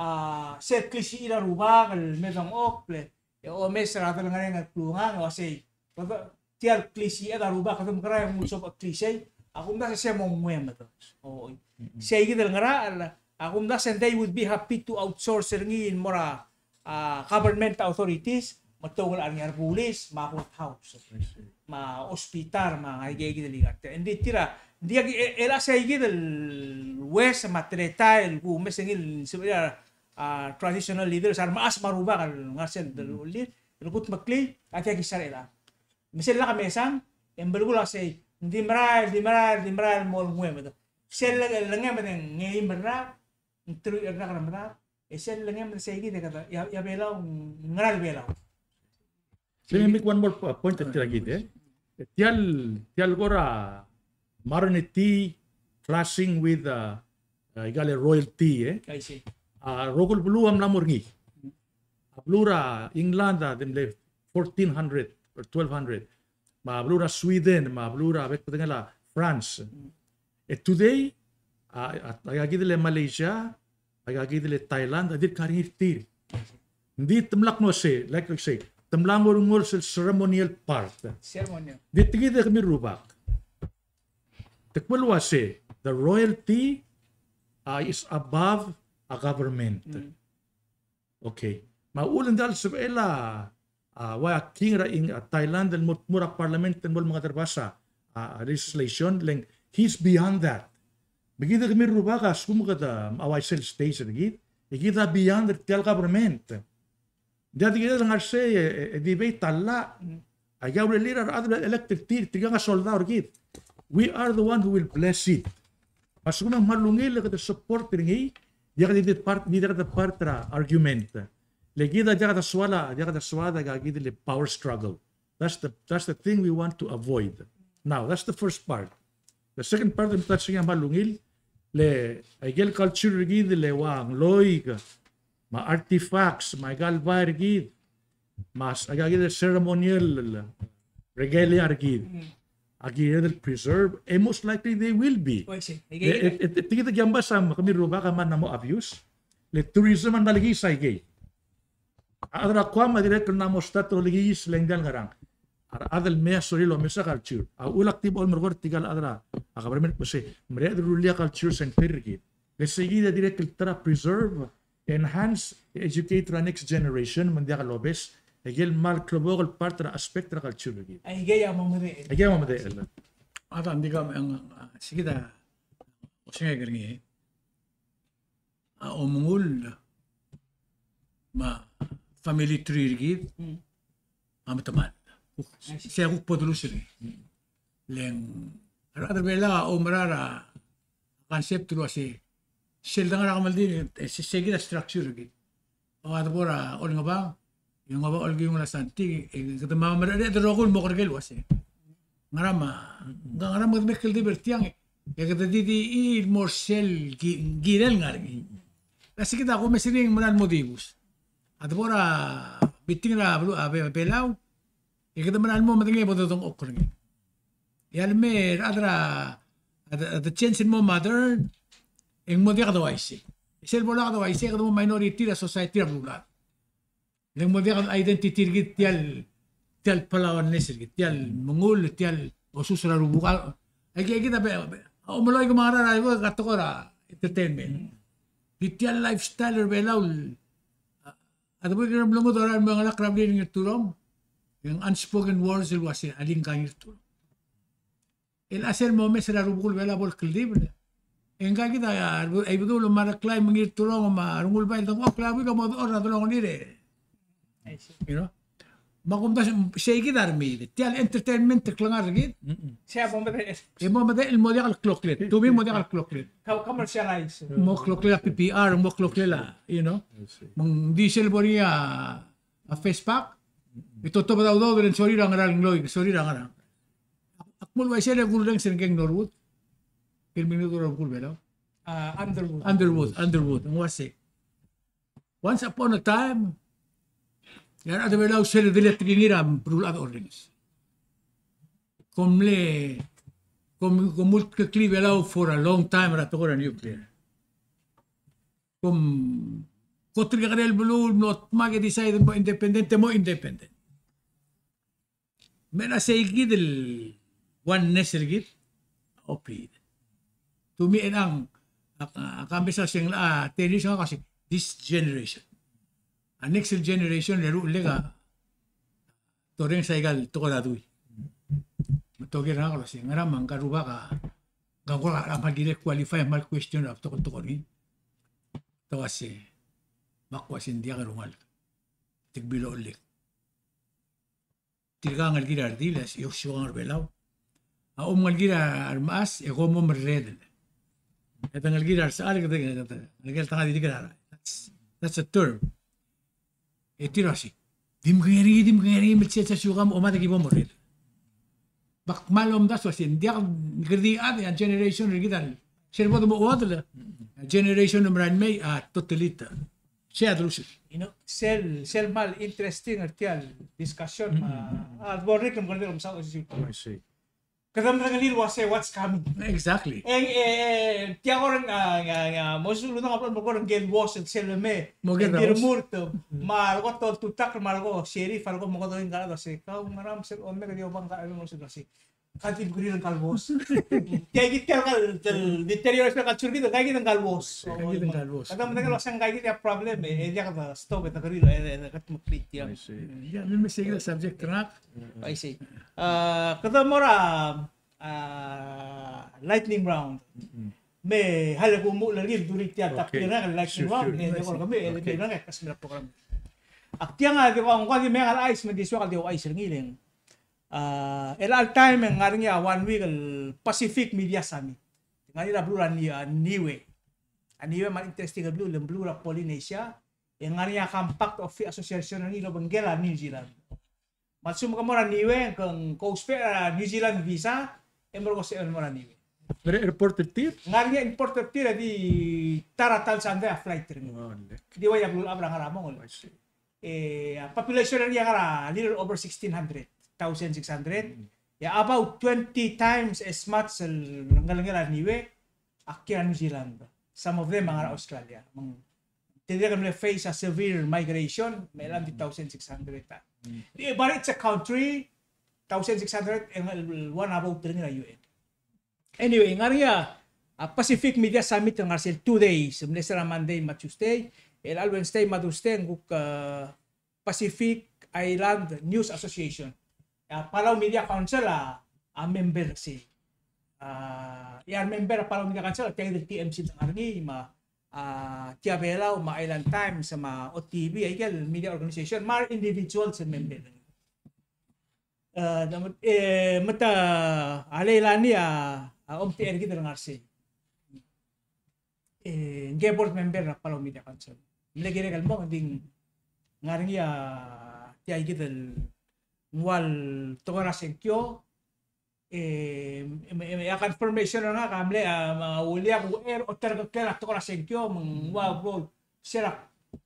a, sel klisichir a Rubak el me dengchokl, e omes er a delongerang el klungang, e uasei, kede, tia el klisiched a Rubak, kede mekerang e ng ulsobech el klisei, a kumdasu e se mo nguemed. Oi. Sei kid el ngerachel, a kumdasu e they would be happy to outsource er ngii el mo er a a, government authorities, me te ungil er ngii a rebulis, me a courthouse, me a hospital, me a aike ikid el ikang. Ng di tir a, ng di a, e, e le sei kid el ues me a teletael el kumes er ngii el sebechir a, a, traditional leaders, a remechas me a Rubak el ngar sel delulir, el kutmeklii, a tia kisar er a. Me sel lak mesang, e ng belkul a sei, ng di merael, di merael, di merael el mo nguemed. Sel le, le nguemed e ng eim el rak, ng teruich el rak er a medad, e sel lengem er sei kid e kede, ia, ia Belau, ngera el Belau. Let me make one more po-, point er tia kid, e. Tia el, tia el kora modernity clashing with, uh, uh, ikal royalty, e. I see. A rokui el beluu a mla mo er ngii. A beluu er a England a di mle fourteen hundred or twelve hundred. Me a beluu er a Sweden, me a beluu er a bek el bedengel a France. Mm. E today, a, a, a, aika kid el Malaysia, aika kid el Thailand, a dirk ngar er ngii er tir. Ng di te mla kmo sei, like I say, te mla mo er ngii sel ceremonial part. Ceremonial. Ng di tia kid e kemiu el rubak, te kmo el uasei, the royalty, uh, is above a government. Mm. Okay. Me a uchul e ng diak el sebechel a, a, ua a king er a, a Thailand el mo, mo er a parliament el mo mengederbas a, a, legislation, le ng, he's beyond that. Me kid e kemiu el rubak a lsekum kede, a, ua sel stage er kid, e kid a beyond er tia el government. Ng diak di kid el ngar sei, e, e, e debate a llach. Aika urerir a rechad el elect er tir, tirkang a soldau er kid. We are the one who will bless it. Me a lsekum e ng kmal ungil e kede support er ngii, diak di, di part, di diak di part er a argument. Le kid a diak de soal a, diak de soal a, aika kid el power struggle. That's the, that's the thing we want to avoid. Now, that's the first part. The second part, me a ta er sei a kmal ungil, le, aike el culture er kid, le ua ngloik, me a artifacts, me aika el bai er kid, me a, aika kid el ceremonial regalia er kid. Mm. A kired el preserve, e most likely they will be. Oh, I see. E, e, e, e, tia kid a kiambes a kemiu el rubak a mla mo abuse. Le tourism a mla lekiis aikei. A chad er a Guam a dirrek el mla mo start el olekiis le ng diak el ngerang. A rechad el mei a sorir el omes a culture. A uchul ak di bo lemerek er tirka el chad er a government el kmo sei, mereched el rullii a culture center er kid. Le sei kid a dirrek el ta er a preserve, enhance, educate er a next generation, me ng diak lobes, e aike el kmal klebokel el part er a aspect er a culture er kid. Aikei a mo medechel. Aikei a mo medechel. A ta ng di kmo, a, sei kid a, osengek er ngii, a omengull me a family tree er kid, mm, a metemall. Uk, I see. Sei a kuk bo dolus er ngii. Le ng, a rechad er a Belau a oumera er a concept el uasei, sel dengar er a kemeldiil, e se-, sei kid a structure er kid. A debo er a Olengebang, e ng oba olkiung el santi, e kede mo mereched el rokui el mo kerkel el uasei, ngera me a, ngera me kede me kldibel er tiang, e kede di di el mo er sel ki-, kirel ngar er ngii. Le sei kid a kumes er ngii e ng mera el mo dibus. A debo er a meeting er a beluu, a Be-, Belau, e kede mera el mo medengei e bo dodengchokl er ngii. E a leme a rechad er a, a de, a de change el mo modern, e ng mo diak de uaisei. Sel bo lak dua isei, kede mo minority er a society er a beluulechad. Le ng mo diak el identity er kid tia el, tia el Palauanes er kid, tia el mengull, tia el osus er a rubekul. Aike, aike a be, a omeloi ke mla er a, a tekoi er a entertainment. Di tia el lifestyle er a Belau el, a, a debo er a mlengull er a, me a ngelak er a blil er a Ngirturong, e ng unspoken words el uasei, a lingka Ngirturong. El a sel momes er a rubekul Belau a bo el kldibel. E ngka kid a, a Ibedul me a Reklai me a Ngirturong me a Rengulbai el dengchokl a buik a mo dechor er a delongelir e. You know? Me a kumdasu, sei kid a remiid. Tia el entertainment el klengar er kid. Sei a bo medechel. E mo medechel el mo diak el kloklel. To me mo diak el kloklel. Ka, commercialize. Mo kloklel a P P R, mo kloklel a, you know. Me ng di sel bo er ngii a, a FestPac. E te otobed a udoud el sorir a ngera el ngloik, sorir a ngera. Ak mo uaisei e kurenges er ngii a Norwood. Kel mle mengull er a rubekul Belau. Ah, Underwood. Underwood, Underwood. Ng uaisei. Once upon a time, e a rechad er a Belau sel dilu el tekingir a beluulechad a orrenges. Kom mle, kom, kom ultekeklii Belau for a long time er a tekoi er a nuclear. Kom, kot er a kekerei el beluu el mlo dmak e decide mo independent, mo independent. Me a sei kid el oneness er kid a opliid. To me e ng, a, a, a kambes a sengel a ten years ngak a se, this generation. A next generation, le rullek a torrenges aika el tekoi er a dui. Me te oker er ngak el uasei, ngera me ngka el rubak a, ngka el kora a kmal kirel qualify, kmal question er a tekoi, tekoi er ngii. Te uasei, me ak uasei ng diak, e rengalek. Te kbilollek. Tirka a ngelekir a redil, e osiik a ngar er a Belau. A omengelekir a remechas, e kom omerredel. E de ngelekir a resechal, e de, e de ngelekir a tang a dirk er a. That's, that's a term. E tir a uasei, di mkengei er ngii, di mkengei er ngii, me sel sel sukam, omad e ki bo morredel. Bak kmal omdasu a uasei, ng diak, ng kede di a, a generation er kid a, sel bo de mo chuodel, a generation el merael mei a totally ta. Sei a delusive. You know, sel, sel kmal interesting er tia el discussion, me a, a, bo er ngii me kede mesaod a osisiu. I see. Kede medengelii el uasei what's coming. Exactly. E ng, e, e, tia kora, a, ng, ng, ng, mo sel uludengei a bo el mo kora ngike el boss el sel me. Mo kede, e, di remurt, me a leko toltutakl, me a leko sheriff, a leko mo kede ngii a uasei, kau ngera me sel omek e di obang ngka el uasei. Ka di mkerir ngka el boss. Tia kid tia el, el deterioration er a culture er kid, ngka kid ngka el boss. Ngka kid ngka el boss. Kede medengei el uasei ngka kid a problem, e, e diak de stop, e de kerir, e, e, e, kede meklii tia. I see. Yeah, me sei kid a subject er ngak. I see. A, kede mo er a, a, lightning round. Me hale kumuchel er ngii el dulii tia el topic er ngak el lightning round, e, e, kora kemiu, e, e, e, e, e, program. Ak tiang a di ko, ng ko di mei a chais, me di soak el di ouchais er ngii el A, el chelecha el taem e ng ngar er ngii a one week el Pacific Media Summit. Ngar er ngii er a beluu er a Ni-, a Niue. A Niue a kmal interesting el beluu, le ng beluu er a Polynesia. E ng ngar er ngii a Compact of Free Association er ngii el obengkel a New Zealand. Me a lsekum ke mo er a Niue, ke ng, ke ousbech er a New Zealand visa, e mo er a, ko sebechel el mo er a Niue. Ngar er ngii a airport er tir? Ngar er ngii a airport er tir e di ta er a ta el sandei a flight er ngii. Oh, lek. Di ua ia beluu el chad er a ngar er a mong. I see. E, a population er ngii a ngar er a little over sixteen hundred, thousand six hundred. Mm. E a about twenty times as much el ngelengel a Niue a kiei er a New Zealand. Some of them a ngar er a Australia. Me ng, te dirrek el mle face a severe migration, me a di thousand six hundred a. Mm. E, but it's a country, thousand six hundred, e ng, el one about er ngii er a U N. Anyway, ngar er ngii a, a, Pacific Media Summit el ngar er sel two days, mle se er a Monday me a Tuesday, el chelecha el Wednesday me a Thursday, ng kuk, a, Pacific Island News Association. A Palau Media Council a, a member er sei. A, e a remember er a Palau Media Council, tia kid el T M C el ngar er ngii, me a, a, Tia Belau, me a Island Times, me a O T V, aike el media organization, me a individuals el member er ngii. E, de, e, me te, a, Leilani a, a, omtechei er kid el ngar er sei. E, ngii a board member er a Palau Media Council. Mle kirek el mong, ng di ngar er ngii a, tia kid el nguu el tekoi er a sengkio, e, e, e, a confirmation er ngak a mle, a, me a ulia ku er, oterkeklel a tekoi er a sengkio, me ng ua bo, se er a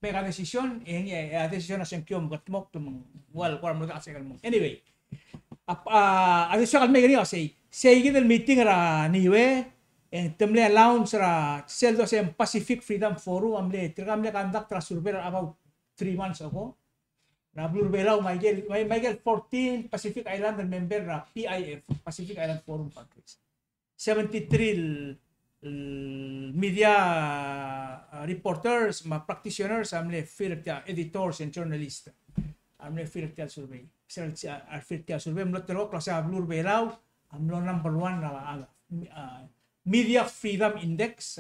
make a decision, e ngii a, a decision er a sengkio me kldmokl me ng ua el kora mlo diak a sengkio el mong. Anyway, a, a, a decision el mei er ngii a sei, sei kid el meeting er a Niue, E ng te mle announce er a sel dosei Pacific Freedom Forum a mle, tirka a mle conduct er a survey er a about three months ago er a beluu er a Belau, me a ikel, me a ikel fourteen Pacific Island el member er a P I F, Pacific Island Forum countries. Seventy-three el, el media, uh, reporters me a practitioners a mle fill er tia, editors and journalists a mle fill er tia el survey. Se el, a, a fill er tia el survey, mlo terok el uasei a beluu er a Belau a mlo number one er a, a, a Media Freedom Index.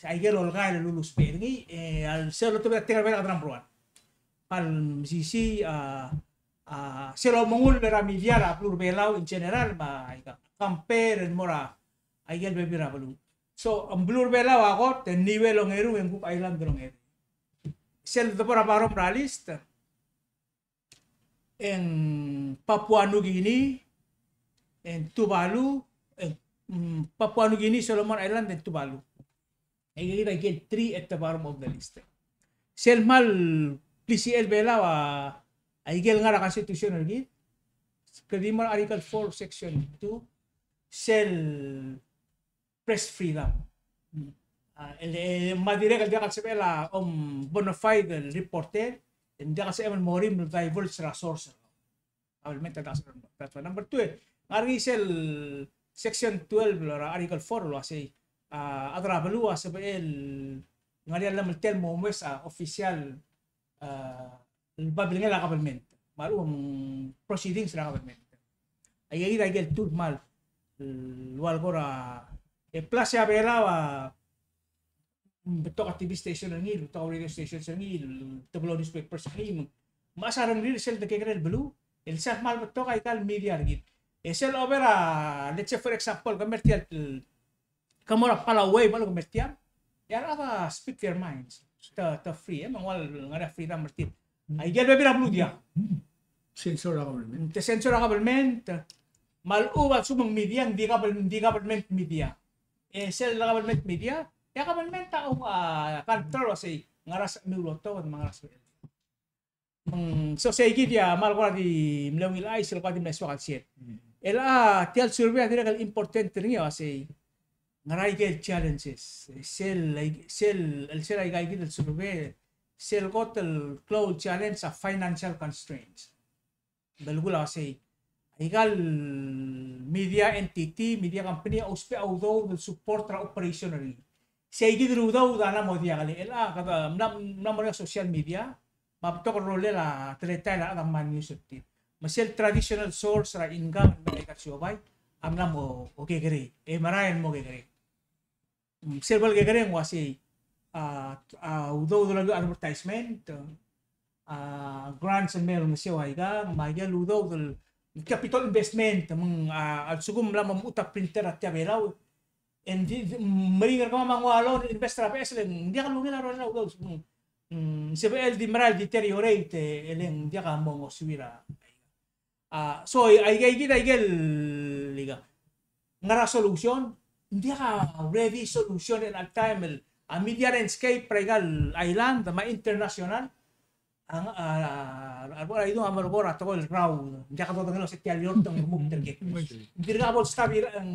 A ikel olkael el lulusbech er ngii, e, a sel otobed a tekoi er a Belau a number one. Kmal mesisiich, a, a, sel omengull er a media er a beluu er a Belau in general, me a ika, compare el mo er a ikel bebil er a beluu. So, a beluu er a Belau a kot, e Niue el ongeru, e ng kuk island el ongeru. Sel debo er a bottom er a list, e ng Papua New Guinea, e ng Tuvalu, e ng, mm, Papua New Guinea, Solomon Island, e ng Tuvalu. Aika kid a ikel three at the bottom of the list. Sel kmal klisichel Belau a, a ikel ngar er a constitution er kid, kede di mo er a Article four, Section two, sel press freedom. A, el, el, me a dirrek el diak el sebechel a om bona fide el reporter, e ng diak el sebechem el mo er ngii el divulge er a source. Kabelment a diak el sebechem. That's one. Number two, e, ngar er ngii sel Section twelve el, er a Article four el uasei, a, a rechad er a beluu a sebechel el ngar er ngii a llemeltel el mo omes a official, a, el babilngel a government, me a lechub a proceedings er a government. Aika kid a ikel two el kmal, el ua el kora, e plus e a Belau a, mm, betok a T V station er ngii, betok a radio stations er ngii, teblo newspapers er ngii, me a mechas a rengrir sel dekekerei el beluu, el sel kmal betok a ikal media er kid. E sel over a, let's say for example, ke mer tia el, ke mo er a Palau Wave, me a lechub e ke mer tiang, e a rechad a speak their minds. Te, te free, e, me ng ua el ngar er ngii a freedom er tir. Aike el bebil er a beluu diak. Censor a government. Te censor a government. Me a lechub a lsekum ng media, ng di govern-, di government media. E sel government media, e a government a, a, control el uasei, ngera sebechemiu el otobed, me ngera sebechel. Me ng, so sei kid a kmal kora di mle ungil chais el kora di mle soak el share. Mm. El a, tia el survey a dirrek el important er ngii a uasei, ngera aike el challenges. Sel, sel, el sel aika kid el survey, sel kot el klou el challenge a financial constraints. Belkul a uasei, aika el media entity, media company, a ousbech a udoud el support er a operation er ngii. Sei kid el udoud a mla mo diak el, el a, kede mla, mla mo er a social media, me a betok el rolel a teletael a rechad a kmal news er tir. Me sel traditional source er a income el mei er aika el siobai a mla mo kekerei, e merael el mo kekerei. Mm, sel bo lekekerei ng uasei, a, a udoud el advertisement, a grants el mei el ngeseu aika, me aike el udoud el capital investment, me ng, a, a lsekum ng mla mo mechut a printer er a tia Belau, e ng di, di, meringel er kemam a nguu a loan, invest er a beches, e le ng diak lungil a rolel a udoud. Mm, mm, sebechel di merael el deteriorate, e le ng diak a mo ngosuir a. A, so, aike, aike kid, aike el, ika, ngera solution, ng diak a ready solution er a time el, a media landscape er aika el island, me a international, a, a, a, a, a, a, a tekoi el rau, ng diak a dodengei el uasei tia el yor te ng remove er ngii. Ng dirkak bo el stop er a,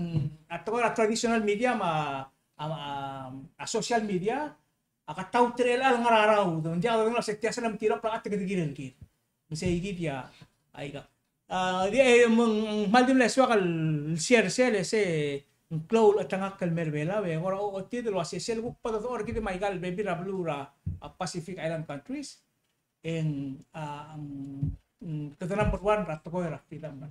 a tekoi er a traditional media me a, a, a, a social media, a kataut er chelecha el ngar er a rau, ng diak dodengei el uasei tia sel lemetik el bla a tekoi er kid. Me sei kid a, aika. A, di, e, me ng, kmal di mle soak el share sel, e sei ng klou el chetengakl el mei er a Belau, e kora otobed el uasei sel kuk bo dodechor kid me aika el bebil er a beluu er a, a Pacific Island countries, e ng, a, ng, ng, kede number one er a tekoi er a freedom.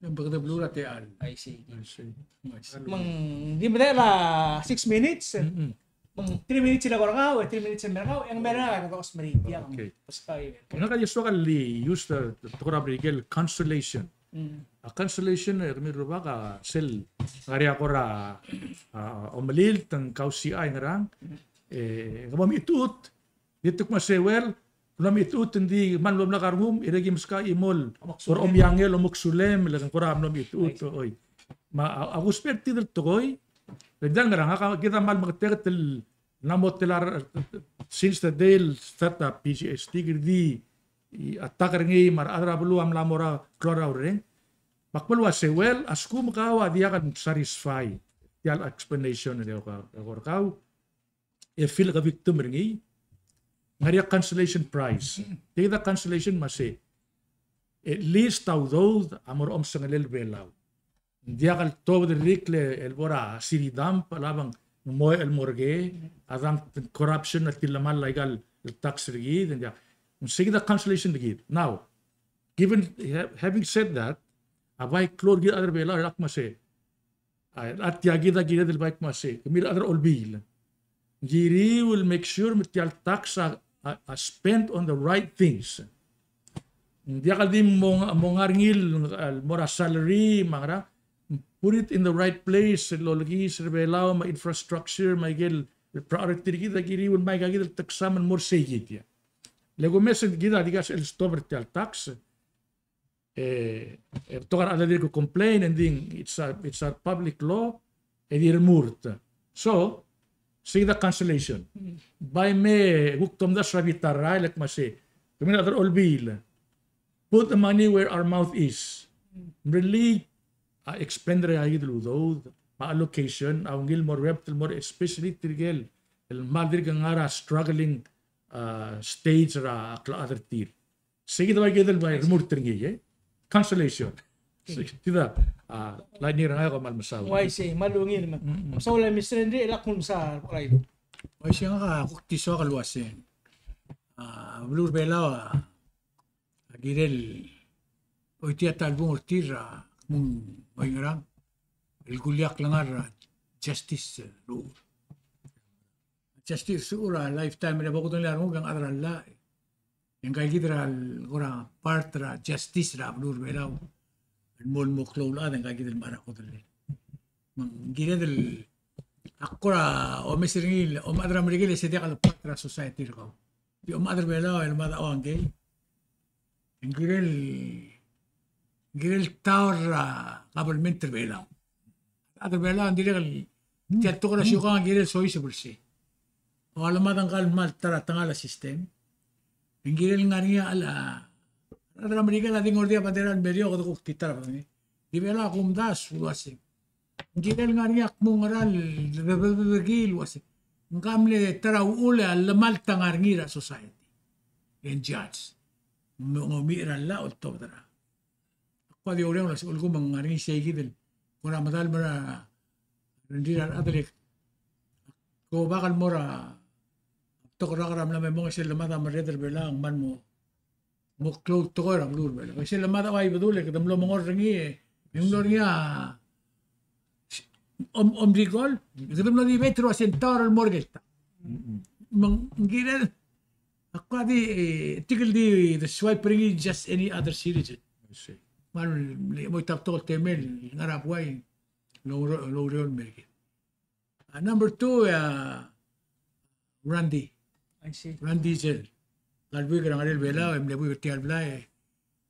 Ng bek de beluu er a techall. I see. I see. I see. Me ng di medechel a six minutes. Mm-mm. Me ng three minutes el eko er kau, e three minutes el mer kau, e ng mer kau a kede osmerii tiang. Okay. Ngak a di soak el use the, the tekoi er a Merikel consolation. Mm. A consolation, e, kemiu el rubak a sel ngar er ngii a kora, a, omelilt, ng kausisechii a ngerang. Mm. E, ke bo mechitechut, di te kmo sei, well, ng mlo mechitechut, ng di kmal mlo mlak a rengum, e le ki meskau a chimo el kora omiangel, omeksulem, le ng kora mlo mechitechut, oi. Me a, a kusbech er tia el tekoi, le ng diak el ngerang, a, kid a kmal meketeket el, ng mo tela, since the day el start a P G S T, kid di, e, attack er ngii, me a rechad er a beluu a mla mo er a klou el reng. Me ak bo el uasei, well, a lsekum kau a diak el satisfy tia el explanation el eko er kau, e feel ke victim er ngii, ng ngar er ngii a consolation prize. Tia kid a consolation me se, at least a udoud a mo er a omsengelel Belau. Ng diak el tuobed er a rirellii el bo er a city dump, a lebo ng mo el mo er kei, a dang corruption el tilemall aika el tax er kid, ng diak. Ng sei kid a consolation er kid. Now, given, ha-, having said that, a bai klou er kid a rechad er Belau el kmo se, a, a tia kid a kired el bai kmo se, kemiu el chad er a Olbiil, ng kiriu el make sure me tia el tax a, a, a spend on the right things. Ng diak el di mo, mo ngar er ngii el, el mo er a salary, me a ngera, put it in the right place, el olekiis er a Belau, me a infrastructure, me aike el priority er kid, a kiriu el ngmai aika kid el teksam el mo er sei kid. Le kumes e kid a di kuk sel stop er tia el tax, e, e betok a rechad el dirk complain, and then it's a, it's a public law, e di remurt. So, sei kid a consolation. Bai me kuk tomdasu er a bita el rael el kmo se, kemiu el chad er a Olbiil, put the money where our mouth is. Really, a expend er aika kid el udoud, me a allocation, a ungil el mo er a, el mo er a, especially tirke el, el kmal dirk ngar er a struggling, a, stage er a klechad er tir. Sei kid a bai kid el bai remurt er ngii, e? Consolation. Sei kid a, a, Lightning er a ngai e kom kmal mesaul. Uaisei, kmal ungil me. Mm, mm. Mesaul e Mister Henry, e lak kmu mesa er a Olbiil. Uaisei, ngak a kuk di soak el uasei, a, beluu er a Belau a, a kirel oitii a ta el bung er tir a kmo ng oingerang el kuliak el ngar er a justice, e, rule. Justice er a lifetime er a bo kudengelii a renguk e ng chad er a llach. E ngika kid er a kora part er a justice er a beluu er a Belau el mo, el mo klou el chad, e ngika kid el mla er a kodellel. Me ng kired el, ak kora omes er ngii el, omechad er a Merikel e se diak el part er a society er kau. Di omechad er a Belau el mad a ua ngkei. Ng kirel, ng kirel taor er a government er a Belau. A rechad er a Belau a dirrek el, tia el tekoi er a siukang a kirel soiseb er sei. A lemad a ngka el kmal ta er a tengal a system. Ng kirel ngar er ngii a, a rechad er a Merikel a di ngordii a bandera el merio kede kuk di ta er a bandera. Di Belau a kumdasu el uasei, ng kirel ngar er ngii a kmo ngera el, el uasei, ng ka mle ta er a uchul e a lemalt a ngar er ngii er a society. E ng judge. Ng omiich er a llach, oltobed er a. Ak kuk di oureor el uasei, ulekum ng ngar er ngii sei kid el kora medal me a rengrir a rechad el, go back el mo er a, betok el rak er a mla me mong e sel lemad a merreder er a Belau a ng kmal mo mo klou el tekoi er a beluu er a Belau. E sel lemad a ua Ibedul e kede mlo mengor er ngii, e ng mlo er ngii a om, om recall, e kede mlo debate er a uasei ng taor el mo er ker. Me ng kirel, ak kuk di, e, tirke el di, e, de swipe er ngii just any other citizen. I see. Me ng mo ita betok el temel, ngar er a buai, el oureor, el oureor el mer kid. A number two, a, Randy. I see. Randy Zell. Ngka el buik er a Ngerel Belau, e mle buik er tia el blai.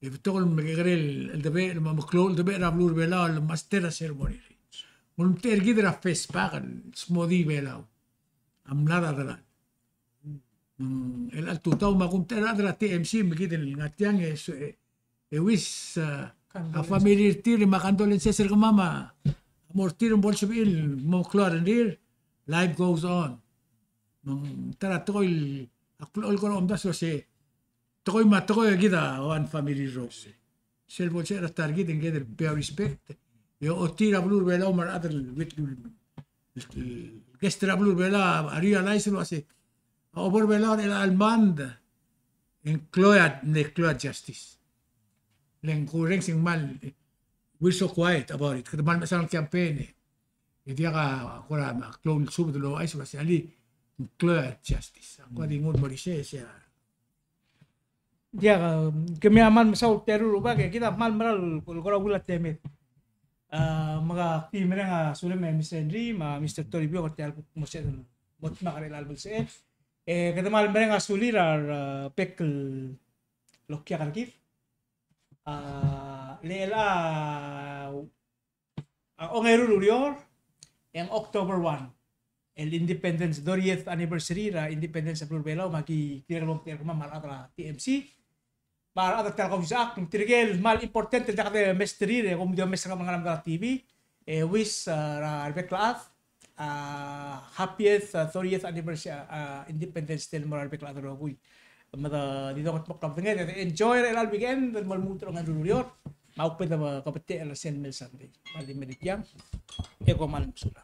E betok el mekekerei el, el debechel, me a meklou el debechel er a beluu er a Belau, el master er a ceremony. Ng ulemtechei er kid er a FestPac, el smodii Belau. A mlad a delal. Mm, el, el tutau me a kumtechei er a rechad er a TMC, me kid el ngar tiang, e, e, E wish, a, a family er tir me a condolences er kemam a mo er tir me bo lsebechir el mo klou a rengrir, life goes on. Me ng ta er a tekoi el, ak blechoel kora omdasu el uase, tekoi me a tekoi e kid a one family er a rokui. Sel bo lsecher a ta er kid e ng kired el pay our respect. E ochotii er a beluu er a Belau me a rechad el, el, el guest er a beluu er a Belau a realize el uase, a obo er a Belau er chelecha el month, e ng klou a, ng klou a justice. Le ng kurrenges e ng kmal, we're so quiet about it. Kede kmal mechesang el campaign e. E diak a kora klou el subed el ouchais el uase alii, ng klou a justice. Ak kuk di nguu el mo er isei, e sei a Diak, a, kemiu a kmal mesaul el teru el rubak, e kid a kmal mera el kora ungil a temed. A, me ak di mereng a sulem e Mister Henry, me a Mister Toribiong er tia el kuk mo sebeched el mo dmak er chelecha el belsechel. E kede kmal mereng a sulir a, a, bek el okiak er kid. A, le chelecha a ongeru el ureor, e ng October one el independence, thirtieth anniversary er a independence er a beluu er a Belau, me aki kirek el omtechei er kemam me a rechad er a TMC. Me a rechad er tia el Kausischakl, tirke el kmal important el diak de mesterir, e kom di omes er kemam el ngar er a TV. E wish, a, er a rebek el chad, a, happiest, a, thirtieth anniversary, a, Independence Day el mo er a rebek el chad el rokui. Me di dongetmokl a bedenged, e enjoy er chelecha el weekend el mo lmuut er a ongeru el ureor. Me a kuk bo de kebetech er sel mei el Sunday. Me a di mei er tiang, e kom kmal mesulang.